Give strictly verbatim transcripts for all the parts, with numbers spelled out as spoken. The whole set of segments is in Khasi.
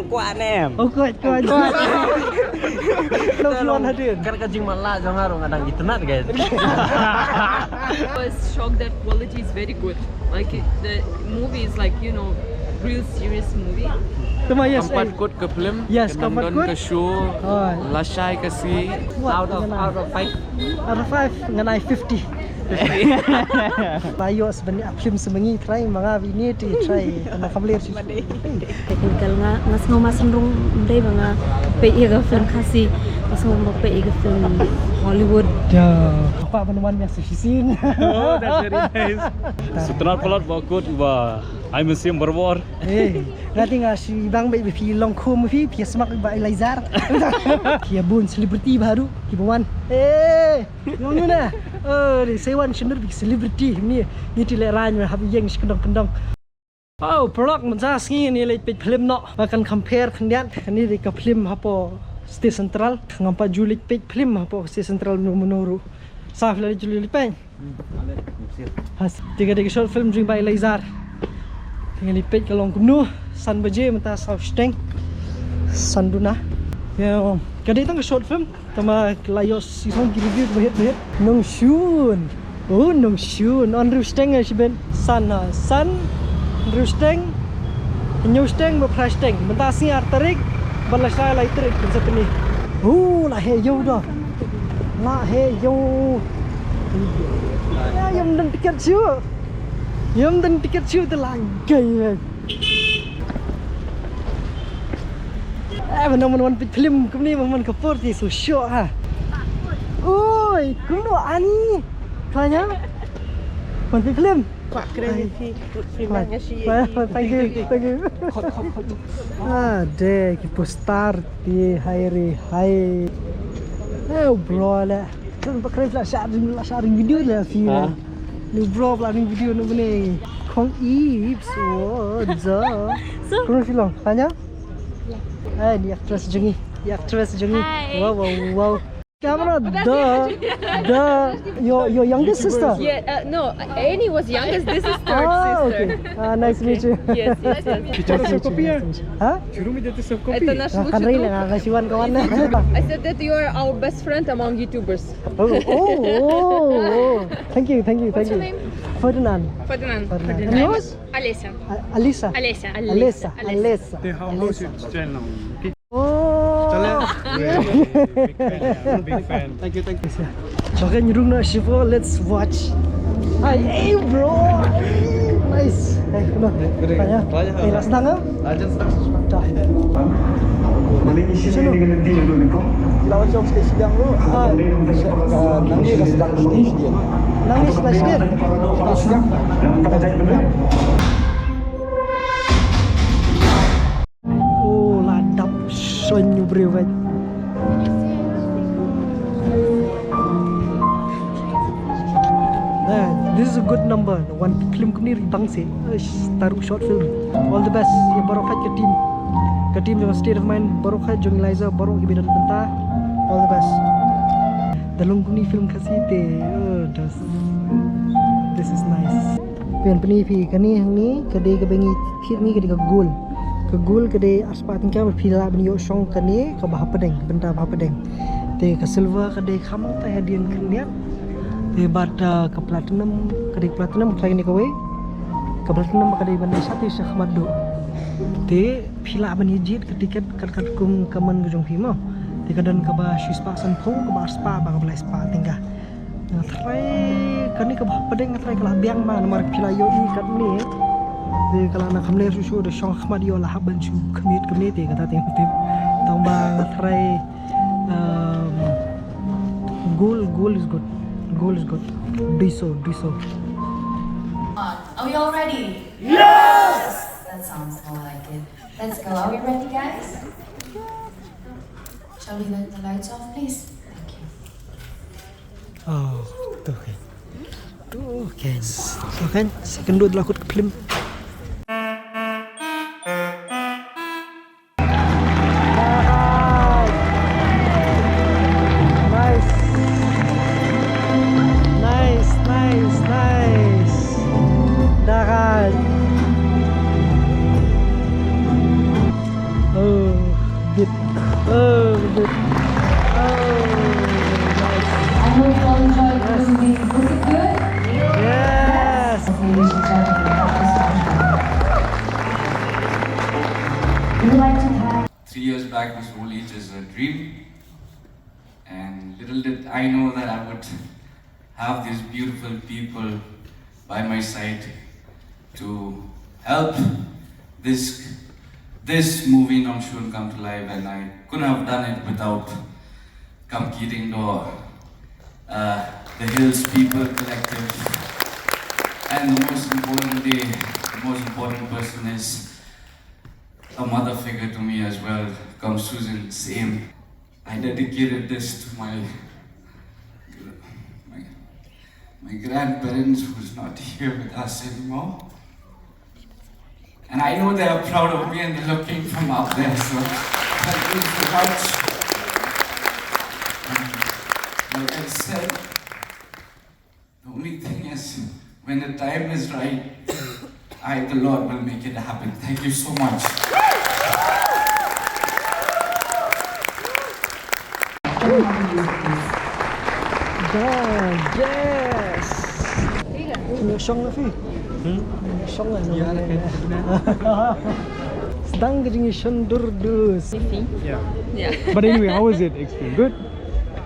Kwah ne em? Oh, kwah, kwah, kwah. Long Shuan hadien. Kan ka jingmala jong nga ruh nga dang itynnad, guys. I was shocked that quality is very good. Like it, the movie is like, you know, real serious movie. Tama, yes, kam pat eh. Kut ka film, yes, ka kam pat nang don kut ka show, oh, lashai ka sngi. Out of, out of five. Out of five, ngan ai fifty. Ba ïoh sben ïa film seh ma ngi trai ma nga bini ti trai na kamler shi. Technical nga, nga sngew ma sngewrung dei ba nga peit ïa ka film Khasi, nga sngew ma peit ïa ka film Hollywood. Ya, apa ban wan ïa shisien. Oh, that's very nice. Sutnar palat ba kut ba ai mynsiem barabor. Eh, nga ti nga shi bang ba phi long khum phi, phi smak ba Elizar. Phi bun celebrity baru, phi wan. Eh. Yong ni na. Oh, ni sewan shnur big celebrity ni. Ni ti le ran hap yeng shi kendong kendong. Oh, prolog mynta sngi ni le peit film no. Ba kan compare khyndiat ni di ka film hapo State Central. Ngam pat ju le peit film hapo State Central mno mno ruh. Sa film le ju le peit. Has tiga di ka short film jong ba Elizar. Tinggal ipeit ka long kumno. San baje mynta saw shiteng. San duna. Ya, ka dei tang ka short film. Tama la ïoh shisong ki review ba hit ba hit. Nongshun. Oh, nongshun. Hynriew shiteng ai shibit. San ha. San. Hynriew shiteng. Hynñiew shiteng ba phra shiteng. Mynta sngi ar tarik. Ba la shai lai tarik kan sa tni. Oh, la heh ïew da. La heh ïew. Ya, ïa ym don tiket shuh. Ïa ym don tiket shuh te la gai. Eh, mana mana wan peit film kumne, mana mana ka por ti so shoh ha. Oi, kumno ani? Tanya? Wan peit film. Kwah kren ïa phi, phi mah nga shi ïa phi. Thank you, thank you. Ah, de ki poster ti hai re hai. Eh, bro le. Kan ba kren la shah ring, la shah ring video le phi. Ha? Ni bro la ring video no bne. Kong Ips, oh, ja. So, kong Shillong, tanya? Eh, ni actress jong ngi. Ni actress jong ngi. Hi. Wow, wow, wow. Camera, duh, duh. Your, your youngest sister? Yeah, uh, no, Annie was youngest. This is third sister. Ah, okay. Ah, nice to meet you. Yes, yes, yes. Nice to meet you. Huh? Это наш лучший друг. I said that you are our best friend among YouTubers. Oh, oh, oh, oh. Thank you, thank you, thank you. What's your name? Ferdinand. Ferdinand. Ferdinand. And yours? Alessa. A-, Alisa. Alessa. Alessa. Alessa. Alessa. Hey, how, how's your channel? Oh. Big fan, yeah, big fan. Thank you, thank you. Jokin rung na shivo, let's watch. Hi, hey, bro. Nice. Hey, come on. Hey, last time, huh? Lajan sedang susah. Dah. Sino? Lawan siapa stage dia, bro? Ah, nangis ka sedang stage dia. Nangis ka stage. Oh, la dap shon ïa u briew bad. Eh, this is a good number. Wan film kumne ri bang se. Ish, taru short film. All the best. Ïa baroh ka team. Ka team jong State of Mind, baroh ka jong Eliza, baroh kiba don bynta. All the best. Da long kumne film Khasi te. Oh, das. This is nice. Pyn pyni phi kane hangne, ka dei kaba ngi thied ngi ka dei ka gold. Ka gold ka dei arspah tyngka, ba phi lah ban ïoh shong kane kaba hapdeng, ka bynta ba hapdeng. Te ka silver ka dei kham ta hadien khyndiat. Te bad, ah, ka platinum, ka dei platinum, ka dei kane kawei. Ka platinum ka dei ban dei sha te sha khmat duh. Te phi lah ban ïa jied ka tiket kat kat kum ka mon ka jong phi mo. Te ka don kaba shispah sanphew, kaba arspah, bad kaba laispah tyngka. Nga tharai kane kaba hapdeng nga tharai ka la biang ma namar phi la ïohi katne. Te ka la na khamler shuh shuh da shong khmat ïoh la hap ban shu khmied kumne te kata te tip. Tang ba nga tharai, um, gold, gold is good. Gold is good. Do so, do so. Are we all ready? Yes! That sounds more like it. Let's go. Are we ready, guys? Shall we let the lights off, please? Thank you. Oh, tu kan. Tu kan. Tu kan. Second dua lakut ke film. Nice. Nice, nice, nice. Dah kan. Oh, Oh, good. Oh, nice. I hope you all enjoyed the movie. Was it good? Yes. Okay, ladies and gentlemen, that was wonderful. We would like to thank Three years back, this role is just a dream. And little did I know that I would have these beautiful people by my side to help this this movie Nongshun come to life, and I couldn't have done it without Kam Ki Ding Do, uh, the Hills People Collective, and the most importantly, the most important person is a mother figure to me as well, Kam Susan, same. I dedicated this to my my, my grandparents who's not here with us anymore. And I know they are proud of me and they're looking from up there, so thank you so much. And like I said, the only thing is, when the time is right, I, the Lord, will make it happen. Thank you so much. Done. Yes. Ïa shong la phi. Hmm? Ïa shong la. Ïa la. Sdang ka jingïashon dur dus. Yeah. Yeah. But anyway, how was it? Experience good?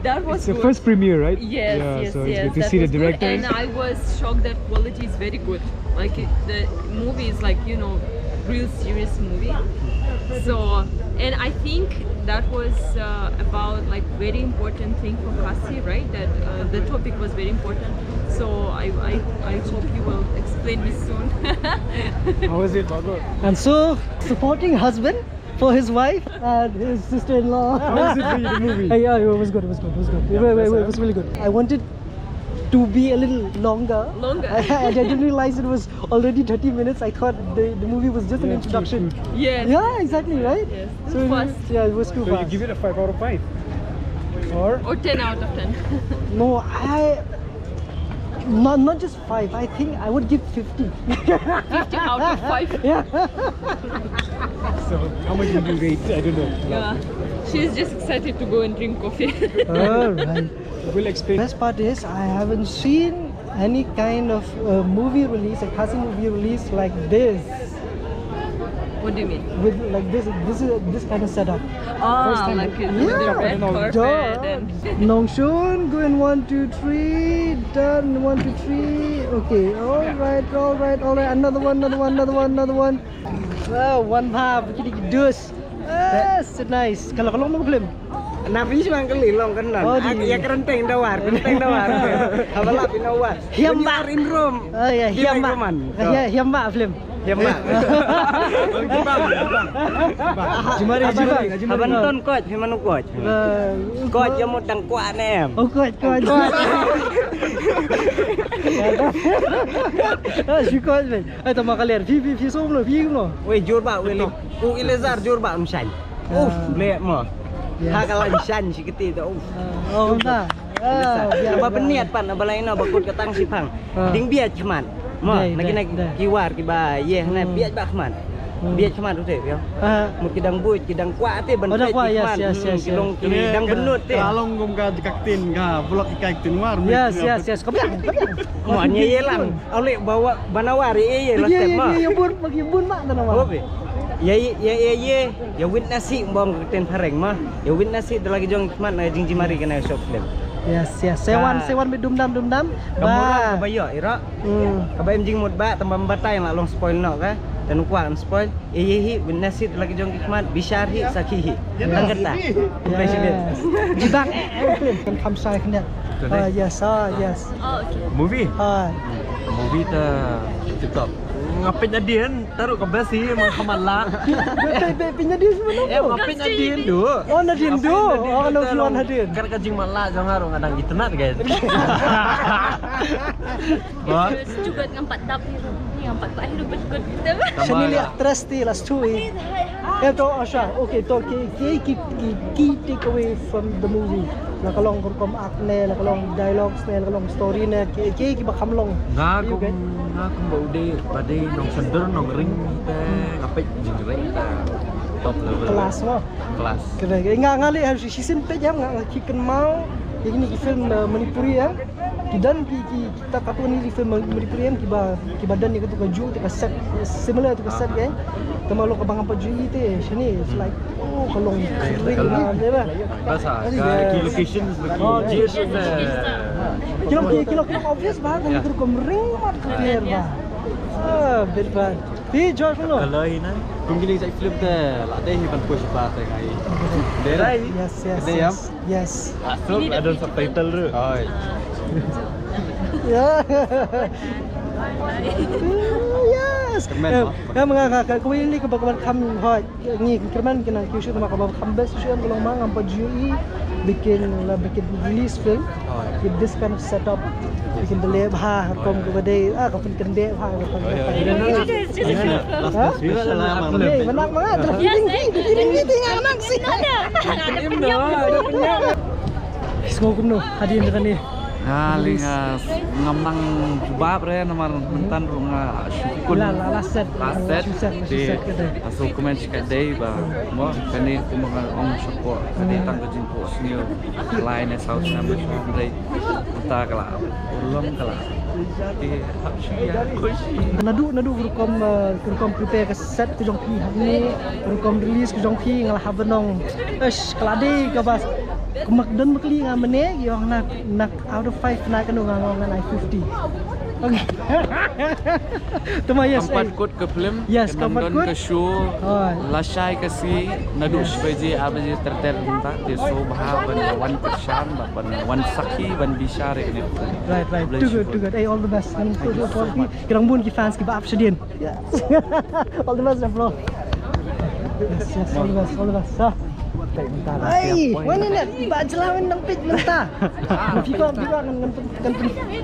That was It's the good. first premiere, right? Yes, Yeah, yes, so it's yes. good to That see the was good. directors. And I was shocked that quality is very good. Like it, the movie is like, you know, real serious movie. So, and I think that was uh, about like very important thing for Khasi, right? That uh, the topic was very important. So I, I, I hope you will explain me soon. How was it, Bago? And so, supporting husband for his wife and his sister-in-law. How was it for you, the movie? Yeah, it was good, it was good, it was good. Yeah, Wait, wait, that's wait, it all. was really good. I wanted to be a little longer. Longer. I, I didn't realize it was already thirty minutes. I thought the, the movie was just an Yeah, introduction. true, true. Yes. Yeah, exactly, right? Yes. So Too it was, fast. yeah, it was too So you fast. give it a five out of five? Or? Or ten out of ten. No, I not not just five. I think I would give fifty. fifty out of five. Yeah. So how much would you rate? I don't know. Yeah. She's just excited to go and drink coffee. All right. We'll explain. Best part is I haven't seen any kind of uh, movie release, a Khasi movie release like this. What do you mean? With like this, this is this kind of setup. Ah, First time. like it, Yeah. the red carpet Duh. and Nongshun, going one, two, three, done, one, two, three. Okay, all right, all right, all right. Another one, another one, another one, another one. Wow, one half, kini kidus. Ah, so nice. Kalau kalau mau film. Na phi shu nang kali long kan nan. Oh, di- Ïa kerenteng dawar, kerenteng dawar. Haba lap ina war. Hiam ba. When you are in Rome. Oh ya, hiam ba. Roman. Ya, hiam ba film. Hiam ba. Jimari, jimari, jimari. Haban ton coach, himan coach. Coach ïa mut dang kwah ne em. Oh, coach, coach. Ah, shi coach, man. Ai, tama kalian. Phi, phi, phi som lo, phi lo. Wei, jur ba, wei. U Eliezer jur ba, um shang. Uf, bleh mo. Ha ka la shan shi kti da uf. Oh, na. Ba bniat pan ba lai na ba kut ka tang shi pang. Ding biat khmat. Mo, na ki na ki war ki ba ye na biat ba khmat. Biat khmat u te yo. Mut ki dang buit ki dang kwah te ban kwah, yes, yes, yes. Ki long ki dang benut te. Ka long kum ka ka ktin ka vlog ka ktin war. Yes, yes, yes. Ka biang, ka biang. Mo, nya ye lang. Au leh ba wa, ba na war ïa ïa la step ma. Ïa bun, ïa bun ma na wa. Obe. Ïa ïa ïa ïa witness hi bom ka ten phareng ma. Ïa witness hi da la ki jong khmat na jingjimari kane short film. Yes, yes. Sewan, sewan bit dum dam dum dam. Ka mura ka ba ïoh ira. Ka ba em jingmut ba tang ba batai la long spoil noh ka. Tang kwah spoil. Ïa ïa hi witness hi da la ki jong khmat bishar hi sakhi hi. Nang kata. Jibak. Kan kham sai khyndiat. Ah, yes, ah, yes. Oh, okay. Movie? Ah. Movie ta tip top. Nga peit nadien, taruh ka best hi, mang khamat la. Peit, peit, peit nadien semua. Eh, nga peit nadien tu. Oh, nadien tu. Oh, nadien tu. Kan ka jingmat la jong nga ruh nga dang itynnad kan. Wah. Terus juga ngam pat dap hirup. Ni ngam pat ba hirup betul. Shani li actress ti last two eh. Eh to Asha, okay to ki ki ki ki ki take away from the movie. La ka long rukom act ne, la ka long dialogues ne, la ka long story ne, ki ki ki ba kham long. Nga kum nga kum ba u dei ba dei nongshondur nongring te nga peit jingring te. Top level. Kelas mo. Kelas. Kena nga nga leh ha shi shisien peit ïa nga nga ki kynmaw ïa kine ki film, eh, Manipuri ïa. Ki don ki ki kita katun ni film Manipuri ïa kiba kiba don ïa katu ka ju te ka set similar to ka set ïa. Tama lo ka bang apa ju ite shane it's like oh ka long kering la de ba. Basa ka ki locations ba ki je tu. Kilo kilo kilo obvious ba kan kuru kom ring mat ka ba. Ah, bit ba. Ti Josh lo. Kalau ina. Kum kini jai film te la dei hi ban push ba te ngai. Derai. Yes, yes, yes. Yes. Asal ada subtitle tu. Oh. Ya. Yes. Kmen. Ya menga ka ka kuwi ni ka bakal kam hoi. Ngi kyrmen kina ki shu ma ka ba kham best shu ka long ma ngam pat ju i bikin la bikin release film with this kind of setup. Bikin bele bha kom ka ba dei ah ka pun kende bha ka pun. Special lah. Ni mana mana dah feeling ni feeling ni tinggal nak sih. Semua kumno hadin dengan ni. Nga lei nga ngam nang jubab re namar mynta ruh nga shu kun. La la la set. La set. Shu set, shu set ka dei. Asu kumne shi ka dei ba mo kane kumba nga ong sha phi ka dei tang ka jingphohsniew. Lai ne saw snem ba shu dei. Mynta ka la urlong ka la. Te hap shu ïa kushi. Naduh naduh rukom, eh, rukom prepare ka set ka jong phi hangne, rukom release ka jong phi nga la hap ban ong. Eish ka la dei kaba. Ka mak don mak li nga mane ïong na na Out of five na kano nga ngong ngan ai fifty. Okay. Tuma yes. Kam pat kut ka film. Yes, kam pat kut ka show. Lashai ka si naduh shi baje ar baje ter ter mynta te so bha ban wan kyrshan ban wan sakhi ban bishar ïa kane. Right, right. Too good, too good. Hey, all the best. Thank you so much. Ki dang bun ki fans kiba ap shadien. All the best, bro. Yes, yes, all the best, all the best. Hey, mana ni? Ba jelawan nang pit mynta. Phi ko, phi ko ngan ngan ngan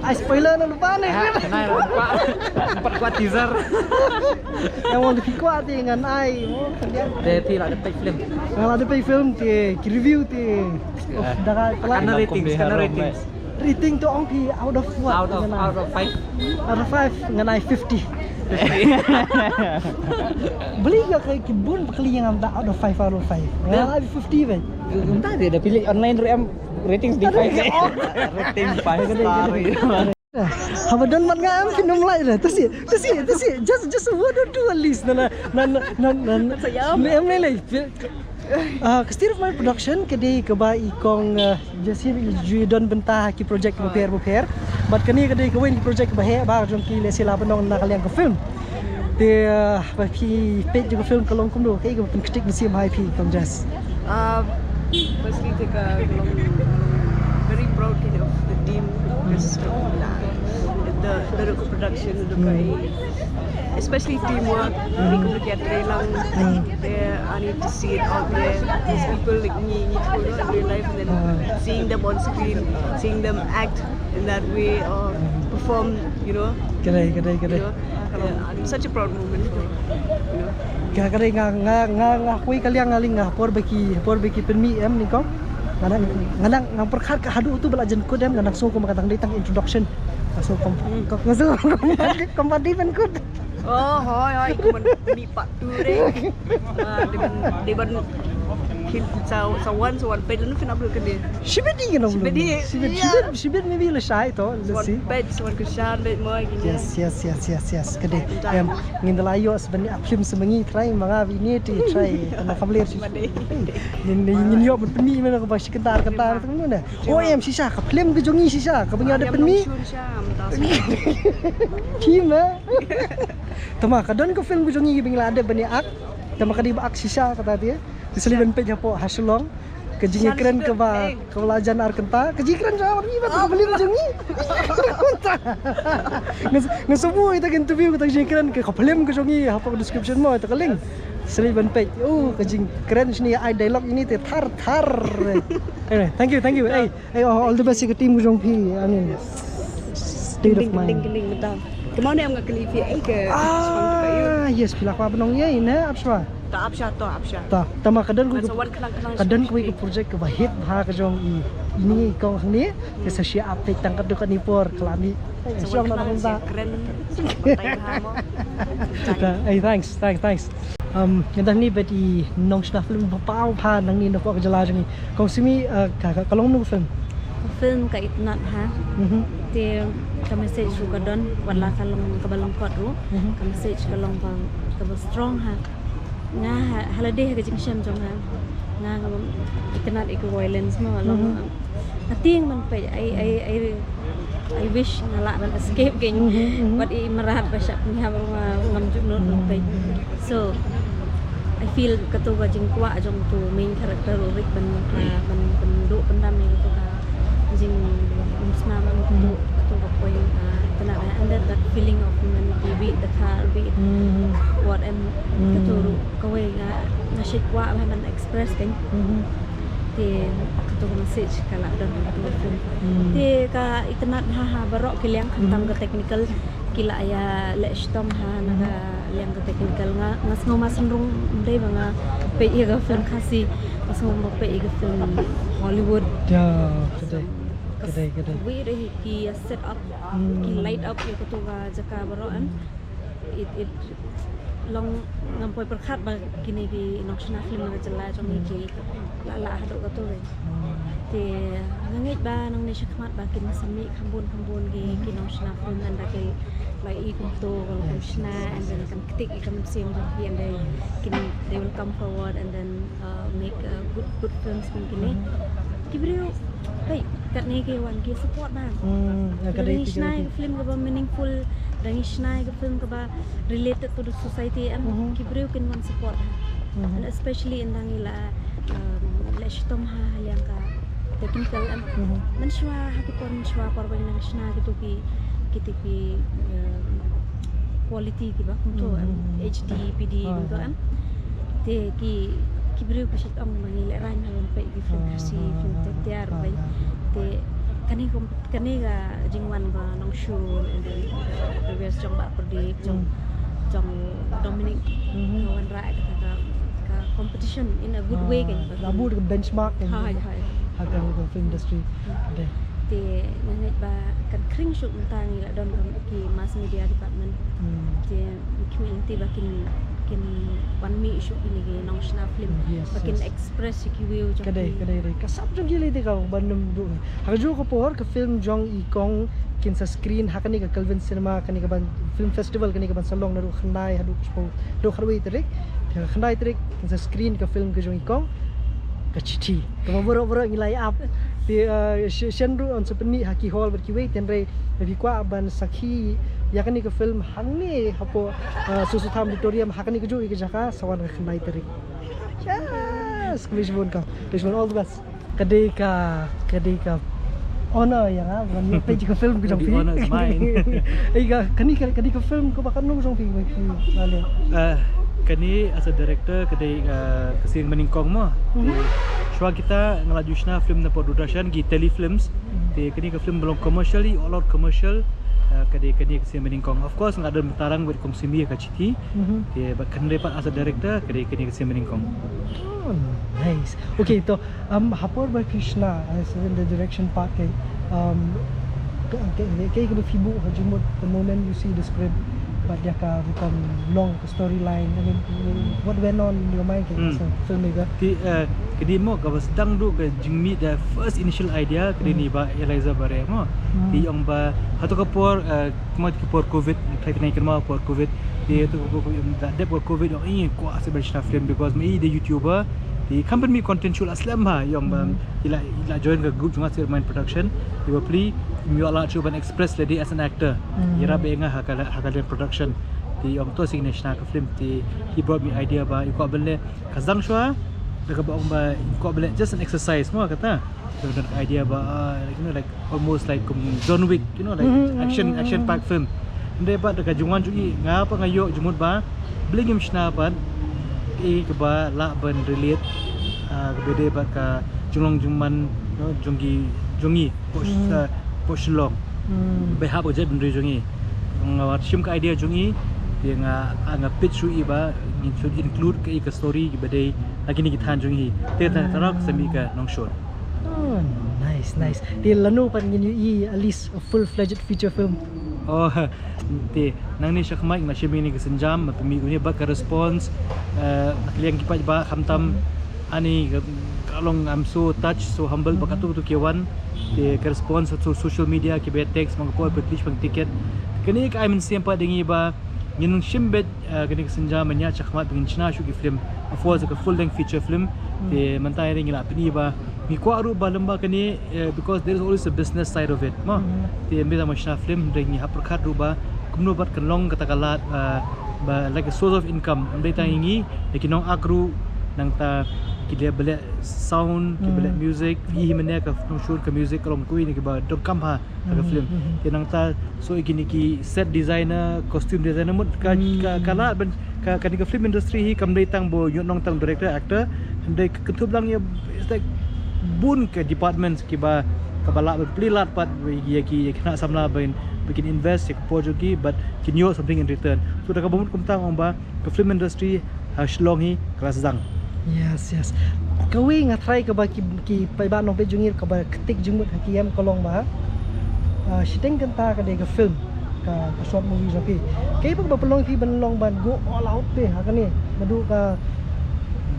ai spoiler na lupa ni. Nai lupa. Empat kuat teaser. Yang wang phi ko ti ngan ai. Te ti la de page film. Yang la de page film ti ki review ti. Dah kan ratings, kan ratings. Rating tu ong phi out of what? Out of out of five. Out of five ngan ai fifty. Beli ga kai ki bun bakli yang out of five out of five. Ngan ai fifty ben. Entah dia dah pilih online ruh em ratings di five. Rating five star. Haba don mat nga em phin ym like da. Tasi tasi tasi just just a word or two at least. Na na na na na. Em lei lei. Ah, ka State of Mind Production ka dei kaba i kong, ah, Jasim i ju don bynta ha ki project bapher bapher. Bad kane ka dei kawei na ki project ba heh ba jong ki lehse la ban ong na ka liang ka film. Te, ah, ba phi peit jong ka film ka long kumno kaei kaba pynkhreh mynsiem ha phi kong Jas. Um, firstly, te ka long very proud kind of the team. Just, uh, the the production, the guy. Especially teamwork, mm, kum ka trei lang. Mm. There, I need to see it out there. These people like me, me too, not real life, and then seeing them on screen, seeing them act in that way or perform, you know. Kadai, kadai, kadai. You know, yeah, such a proud moment for, you know. Ka kadai nga nga nga nga hui ka liang nga ling nga por baki por baki pynmih em ni kong. Nga nang nga nang nga pyrkhat ka haduh tu ba la jan kut em nga nang song kum ka tang dei tang introduction. Nga song kom nga song kom kom ba dei ban kut. Oh, hoi, hoi, kum ban ni part two re. Ah, dei ban, dei ban kin sa sa wan sa wan peit lano phin upload kane. Shibit di kano. Shibit di. Shibit, shibit, shibit maybe la shai to. Let's see. Sa wan peit, sa wan kyrshan peit mo kine. Yes, yes, yes, yes, yes. Kade. Em, ngin da la ïoh sa ban ïa film sa mangi try manga bini ti try. Tana khamler shi. Ngin ngin ïoh ban pynmih mena ka ba shi kyntar kyntar tu mena. Oh, em shisha ka film ka jong ngi shisha ka ba ngi da pynmih. Ki ma. Tama ka don ka film ka jong ngi ba ngi la dep ban ïa ak. Tama ka dei ba ak shisha kata dia. Ki seli ban peit hapoh ha Shillong. Ka jingïakren ka ba ka ba la jan ar kynta ka jingïakren jong ngi ba ka film jong ngi. Nga nga semua ita ka interview ka jingïakren ka film ka jong ngi hapoh description mo ita ka link. Seli ban peit. Oh ka jingïakren shini ai dialogue ini te thar thar. Anyway, thank you, thank you. Hey. Hey, oh, all the best ïa ka team ka jong phi. I mean, state of mind. Kynting, kynting, kynting, mynta. Kumno ne em nga kylli phi, eh, ka. Ah, yes, phi la kwah ban ong ïa, ne, ap shwa. Ta ap shwa, ta ap shwa. Ta, tama ka don ka, ka don ka project ka ba hit bha ka jong i, ini kong ni, ka sa shia update tang ka dok ni por, ka la ni. Hey, thanks, thanks, thanks. Um, ngan da ni bad i nongshna film ba paw bha nangne na ka jylla jong ngi. Kong Simi, uh, ka, ka, ka long no film. Ka film ka Itynnad ha. Mhm. Te ka message ruh ka don, wat la ka long kaba lyngkot ruh. Mhm. Ka message ka long ba, kaba strong ha. Nga ha, ha lade ha ka jingshem jong nga. Nga, nga bym itynnad ïa ka violence mo, long. Mhm. Nga tieng ban peit, I, I, I, I wish nga lah ban escape kein. Mhm, mhm. But i mrad ba shah pynïap ruh nga ngam ju nud ban peit. Mhm. So I feel kato ka jingkwah jong uto u main character u Rick ban, ah, ban, ban duh pyndam ïa kato ka jingumsnam, ban, mhm, kato, kato ka point, ah, itynnad, and then that feeling of humanity, be it the car, be it, mhm, what, and, mhm, kato ruh kawei nga, nga shait kwah ban express kein. Mhm. Te kato ka message ka la don ha kato ka film. Hmm. Te ka Itynnad ha, ha baroh ki liang, khamtam, hmm, ka technical ki la ïa leh shitom ha, na ka, hmm, liang ka technical. Nga, nga sngew ma sngewrung ym dei ba nga peit ïa ka film Khasi, nga sngew ba peit ïa ka film Hollywood. Ya, ka dei, ka dei, ka dei. Wei re ki ïa set up, hmm, ki light up ïa kato ka jaka baroh, em. It, it long ngam poi pyrkhat ba kine ki nongshna film na ka jylla jong ngi ki la, la haduh kato re. Te nga ngeit ba nangne shakhmat ba kin sa mih kham bun kham bun ki, ki nongshna film, ynda ki la i kumto, ka la kum shna, and then kan ktik ïa ka mynsiem jong ki, and then kin, they will come forward and then, uh, make, uh, good, good films kum kine. Ki briew, hei, katne ki wan ki support bha. Hmm, ya, ka dei, ngi shna ïa ka film kaba meaningful, ngi shna ïa ka film kaba related to the society, em, mhm, ki briew kin wan support bha. Mhm. And especially ynda ngi la, um, leh shitom ha, ha liang ka technical, em. Mhm. Mynshuwa ha ki por mynshuwa por ba ngi nang shna kito ki, kito ki, um, quality kiba kumto, em, mhm, H D, P D, ah, kumto, ah, em. Te ki, ki briew ki shait ong ba ngi lehraiñ ha ban peit ki film Khasi, ah, film, ah, tiar, ah, peit. Ah. Te kane kum, kane ka jingwan ba Nongshun, and then, uh, the rest jong Bah Pradip, jong, hmm, jong Dominic, mhm, ka wanrah kata ka, ka competition in a good way, ah, kan, la bud ka benchmark kan. Hai, hai. Ha ka, ka film industry. Hmm. Dei. Te nga ngeit ba kan khring shuh mynta ngi la don ka ki mass media department. Hmm. Te ngi khmih lynti ba kin, kin wan mih shuh kine ki nongshna film. Yes, ba kin, yes, express ïa ki view jong ki. Ka dei, ka dei, dei. Ka sap jong ki lei te ka ban nym duh. Ha kajuh ka por ka film jong i Kong kin sa screen ha kane ka Kelvin Cinema, kane ka ban film festival, kane ka ban sa long naduh khyndai haduh shiphew, naduh khatwei tarik. Te khyndai tarik kin sa screen ka film ka jong i Kong, Ka Chithi. Kaba baroh baroh ngi la ïa ap. Te, uh, sh-, shen ruh yn sa pynmih ha ki hall bad kiwei, te hynrei lada phi kwah ban sakhi ïa kane ka film hangne hapoh, uh, Soso Tham Auditorium, ha kane kajuh ïa ka jaka, sa wan ka khyndai tarik. Yes, khublei shibun Kong. Khublei shibun, all the best. Ka dei ka, ka dei ka honor ïa nga ban ïoh peit ïa ka film ka jong phi. The honor is mine. Ei, ka, kane ka, ka dei ka film kaba katno ka jong phi ba phi la leh? Ah, kane as a director ka dei, ah, ka Sing Maning Kong mo. Mhm. Te shuwa kita nga la ju shna film na pdeng Doordarshan, ki telefilms. Mhm. Te kane ka film ba long commercially, all out commercial. Ah, ka dei kane ka Sing Maning Kong. Of course nga don bynta lang bad Kong Simi ïa Ka Chithi. Mhm. Te bad kane pat as a director ka dei kane ka Sing Maning Kong. Oh, nice. Okay, to, um, ha por ba phi shna, uh, as in the direction part, kaei, um, kaei, kaei, kaei kaba phi buh ha jingmut the moment you see the script, bad ïa ka rukom long, ka storyline, I mean, what went on in your mind, kaei, hmm, as a filmmaker? Te, uh, ka dei mo kaba sdang duh ka jingmih, the first initial idea ka dei, hmm, na i Bah Eliza Bareh mo. Hmm. Te i ong ba hato ka por, uh, kumba ka por covid, twenty nineteen mo, por covid. Te hato ka por covid, da dep por covid, i ong i kwah shuh ban shna film because ma i dei YouTuber. Te kam pynmih content shuh la slem bha, i ong ba, hmm, i la, i la join ka group jong nga Sir Mind Production. Te bapli im ïoh lad shuh ban express lade as an actor. Hmm. I ïarap ïa nga ha ka, ha ka liang production. Te i ong to shisien shna ka film. Te he brought me idea ba i kwah ban leh, ka sdang shuwa da kaba ong ba i kwah ban leh just an exercise mo kata. So, don ka idea ba, ah, like, you know, like, almost like, um, John Wick, you know, like, mhm, action, mhm, action packed film. Hynrei pat da ka jingwan jong i, nga pat nga ïoh jingmut ba balei ngim shna pat kaei kaba lah ban relate, ah, kaba dei bad ka jinglong jingman, you know, jong ki, jong ngi hapoh, hmm, ah, hapoh Shillong. Hmm. Ba hap ka jaitbynriew jong ngi. Nga wat shim ka idea jong i, te nga, ah, nga pitch shuh i ba ngin shu include kaei ka story kiba dei na kine ki thaiñ jong ngi. Te tang tang ka sa mih ka Nongshun. Oh, nice, nice. Te lano pat ngin ïohi at least a full-fledged feature film? Oh, te nangne shakhmat nga shim ïa kane ka sienjam, ma pynmih une bad ka response, eh, na ka liang ki paidbah khamtam, ani ka, ka long, I'm so touched, so humbled ba katto katne ki wan. Te ka response through social media, kiba text, ba ïa call, pynleit ban ticket. Kane ka ai mynsiem pat ïa ngi ba ngin shim beit, eh, kane ka sienjam ban ïaid shakhmat ba ngin shna shuh ki film. Of course, ka full length feature film. Te mynta ïa ngi la pyni ba ngi kwah ruh ba lem bad kane, eh, because there is always a business side of it, mo. Te ym dei tang ba shna film, hynrei ngi hap pyrkhat ruh ba kumno pat kan long kata ka lad, eh, ba, like, a source of income. Ym dei tang ïa ngi, ïa ki nongak ruh, nangta ki leh, ba leh sound, kiba leh music, i hi mynne ka nongshun ka music ka long kawei na kiba donkam ha ka film. Te nangta, so, ïa kine ki set designer, costume designer, mut ka, ka, ka lad ban, ka, kane ka film industry hi kam dei tang ba ïoh nong tang director, actor, hynrei ka kynthup lang ïa, it's like bun ka departments kiba, kaba lah ban plie lad pat ïa ki, ïa ki khynnah samla ban, ba kin invest ïa ka por jong ki, but kin ïoh something in return. So da kaba mut kumta nga ong ba ka film industry ha Shillong hi ka la sdang. Yes, yes. Kawei nga tharai kaba ki, ki paidbah nongpeit jong ngi kaba ktik jingmut ha ki ïam ka long ba, ah, shiteng kynta ka dei ka film, ka, ka short movie jong phi. Kaei ba, ba pynlong phi ban long ban go all out te ha kane, naduh ka,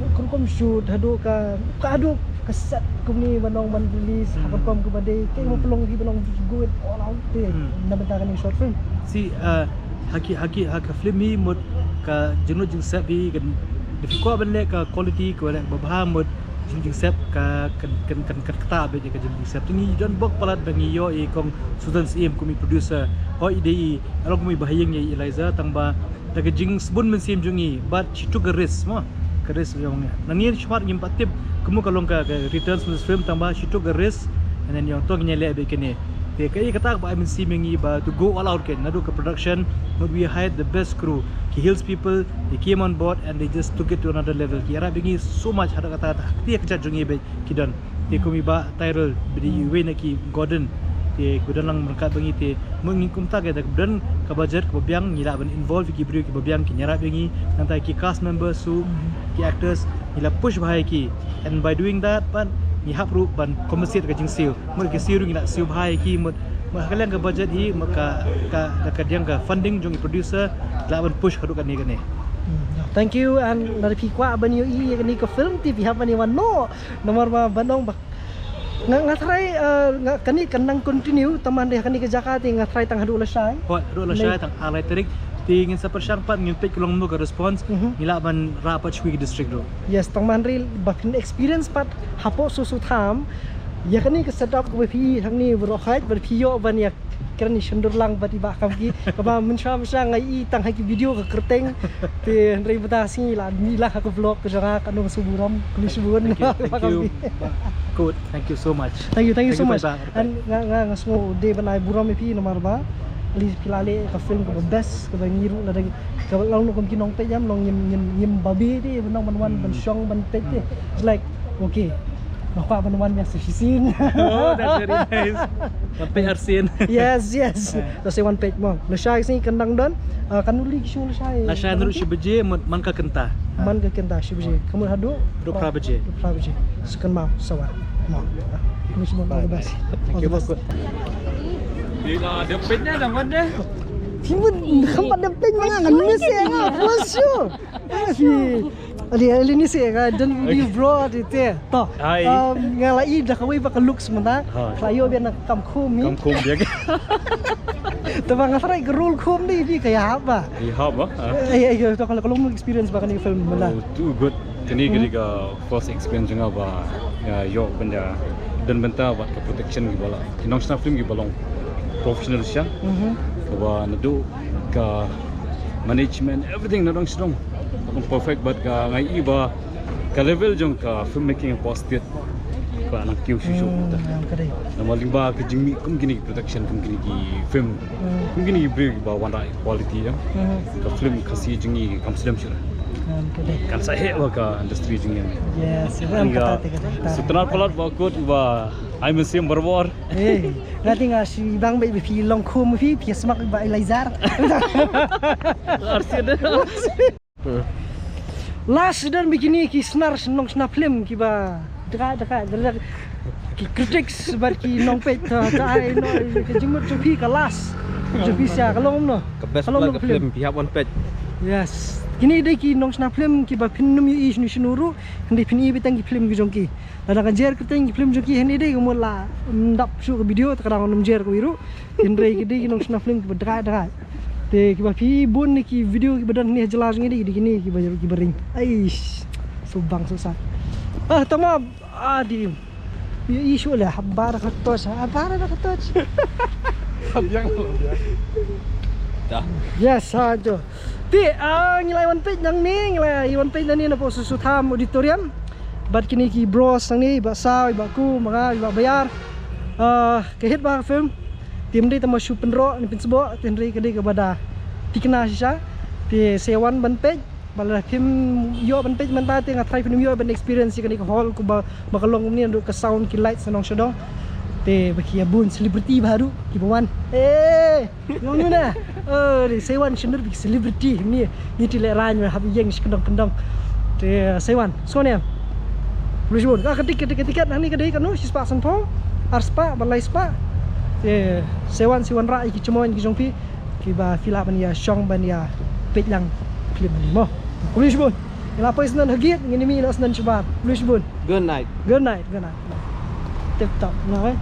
ka rukom shoot, haduh ka, ka haduh ka set kumne ban long ban release, ha ka rukom kaba dei, kaei ba pynlong phi ban long go it all out te na bynta kane ka short film? Si, ah, ha ki, ha ki, ha ka film hi mut ka jinglut jingsep hi kan, da phi kwah ban leh ka quality, ka leh ba bha mut jinglut jingsep ka, kan, kan, kan, kan ktah beit ïa ka jinglut jingsep. Te ngi don bok palat ba ngi ïoh i Kong Susan Syiem kum i producer. Hooid, i dei i, i long kum i bahaïing ïa i Eliza, tang ba da ka jingsbun mynsiem jong i, but she took a risk, mo. Ka risk jong i. Nangne shakhmat ngim pat tip kumno ka long ka, ka returns from this film, tang ba she took a risk, and then ïa ong to ngin ïa leh beit kane. Te kaei kata kaba ai mynsiem ïa ngi ba to go all out, kan, naduh ka production, mut we hired the best crew. Ki Hills people, they came on board and they just took it to another level. Ki ïarap ïa ngi so much, haduh katta katta, ha kti ha kjat jong ngi beit ki don. Te kum i Bah Tyrell, ba dei iwei na ki Gordon, te ki don lang ryngkat bad ngi, te mut ngi kumta, ka da ka don ka budget kaba biang, ngi lah ban involve ïa ki briew kiba biang kin ïarap ïa ngi. Nangta ki cast members, so ki actors, ngi la push bha ïa ki. And by doing that pat ngi hap ruh ban compensate ka jingsiew. Mut ki siew ruh ngi la siew bha ïa ki, mut, mut ha ka liang ka budget hi, mut ka, ka, ka, ka liang ka funding jong i producer, lah ban push haduh kane kane. Hmm, yeah. Thank you, and lada phi kwah ban ïohi ïa kane ka film te phi hap ban ïa wan noh. Namar ba ban ong ba nga, nga tharai, eh, nga, kane kan nang continue, tangba hynrei ha kane ka jaka te nga tharai tang haduh lashai. Hooid, haduh lashai, tang ar lai tarik. Te ngin sa pyrshang pat, ngin peit ka long kumno ka response, ngi lah ban rah pat sha kiwei ki district ruh. Yes, tangba hynrei ba phin experience pat hapoh Soso Tham ïa kane ka setup kaba phi hangne baroh, hooid, ba phi ïoh ban ïa kren ïa shyndur lang bad i Bah Khamki, kaba mynshwa mynshwa nga i tang ha ki video ka kyrteng. Te hynrei mynta sngi la mih lang ha ka vlog ka jong nga, katno nga sngewburom, khublei shibun. Thank you, thank you, Bah Kut, thank you so much. Thank you, thank you so much. And nga, nga, nga sngew dei ban ai burom ïa phi namar ba phi la leh ka film kaba best, kaba ngi ruh lada kaba long kum ki nongpeit ïam long ngim, ngim, ngim babe te ban ong ban wan ban shong ban peit te. It's like, okay, nga kwah ban wan biang sa shisien. Oh, that's very nice. Ban peit arsien. Yes, yes. To sa wan peit mo. Lashai sngi kan dang don. Ah, kan uli ki show lashai. Lashai naduh shi baje, man, man ka kynta. Man ka kynta shi baje. Ka mut haduh? Haduh phra baje. Haduh phra baje. Sa kynmaw sa wan mo. Khublei shibun, all the best. Thank you, Bah Kut. Phi la dep peit ne, dang wan ne? Phi mut kham pat dep peit ma nga, ngan miss ïa nga, for sure. Phi. Ali, ali ni se ka don video bro di te. To. Ai. Um, nga la i da kawei ba ka looks mynta. Ha. Ka la ïoh biang na kam khum ni. Kam khum biang. Te ba nga tharai ka role khum ni phi ka ïahap ba. Ïahap ba? Ha. Eh, eh, eh, to ka long experience ba kane ka film mynta. Oh, too good. Kane ka dei ka first experience jong nga ba nga ïoh ban da don bynta bad ka production kiba la, ki nongshna film kiba long professional shisha. Kaba naduh ka management, everything na dang sdang. Ka long perfect, bad ka, nga i ba ka level jong ka filmmaking hapoh state ka nang kiew shuh shuh. Hmm, ka dei. Namar lyngba ka jingmih kum kine ki production, kum kine ki film, kum kine ki briew ba wanrah quality jong ka film Khasi jong ngi kam slem shuh. Hmm, ka dei. Kan sa heh ba ka industry jong ngi. Yes, ka dei. Sngewtynnat palat Bah Kut ba ai mynsiem barabor. Eh, nga te nga shu bang ba phi long khum phi, phi smak ba Eliza. Arsien. Last don bikini ki snar nongshna film kiba daka daka daka ki critics bad ki nongpeit ta ta ai no ki jingmut tu phi ka last. Jong phi sha ka long kumno? Ka best Ka long pla ka ka film. Film phi hap wan peit. Yes. Kine dei ki nongshna film kiba phin ym ïohi shano shano ruh, hynrei phin ïohi beit tang ki film ki jong ki. Lada nga jer kyrteng ki film jong ki hangne dei ka mut la ym dap shuh ka video, te ka dang ym jer kawei ruh. Hynrei ki dei ki nongshna film kiba drai drai. Te kiba phi bun ne ki video kiba don hangne ha jylla jong ngi dei, dei kine kiba kiba ring. Aish. So bang so sat. Ah, tama. Ah, di. Ïohi shuh leh, haba da ka torch, haba da ka torch. Biang lah, biang. Dah. Yes, ha jo. Te, ah, ngi la wan peit nangne, ngi la wan peit nangne napoh Sossotham Auditorium. Bad kine ki bros nangne, i Bah Saw, i Bah Ku, ma nga, i Bah Bayar. Ah, ka hit bha ka film. Te ym dei tang ba shu pynroh ne pynsboh, te hynrei ka dei kaba da thikna shisha. Te sa wan ban peit. Ba lada phim ïoh ban peit mynta te nga tharai phin ym ïoh ban experience ïa kane ka hall kumba, ba ka long kumne, naduh ka sound, ki lights, nongshong shnong. Te ba ki ïa bun celebrity bha ruh kiba wan. Eh, ong nuna. Oh, te sa wan sha ndur ba ki celebrity. Ngi, ngi te lehrain hap ïeng shi kyndong kyndong. Te sa wan. So ne. Khublei shibun. Ka tiket, ka tiket hangne ka dei katno, shispah sanphew, arspah bad laispah. Te sa wan, sa wanrah ïa ki chamoin ki jong phi. Kiba phi lah ban ïa shong ban ïa peit lang film ni mo. Khublei shibun. Ngi la poi shen ha gate, ngin ïa mih noh shen shabar. Khublei shibun. Good night. Good night, good night. Tip top, no eh?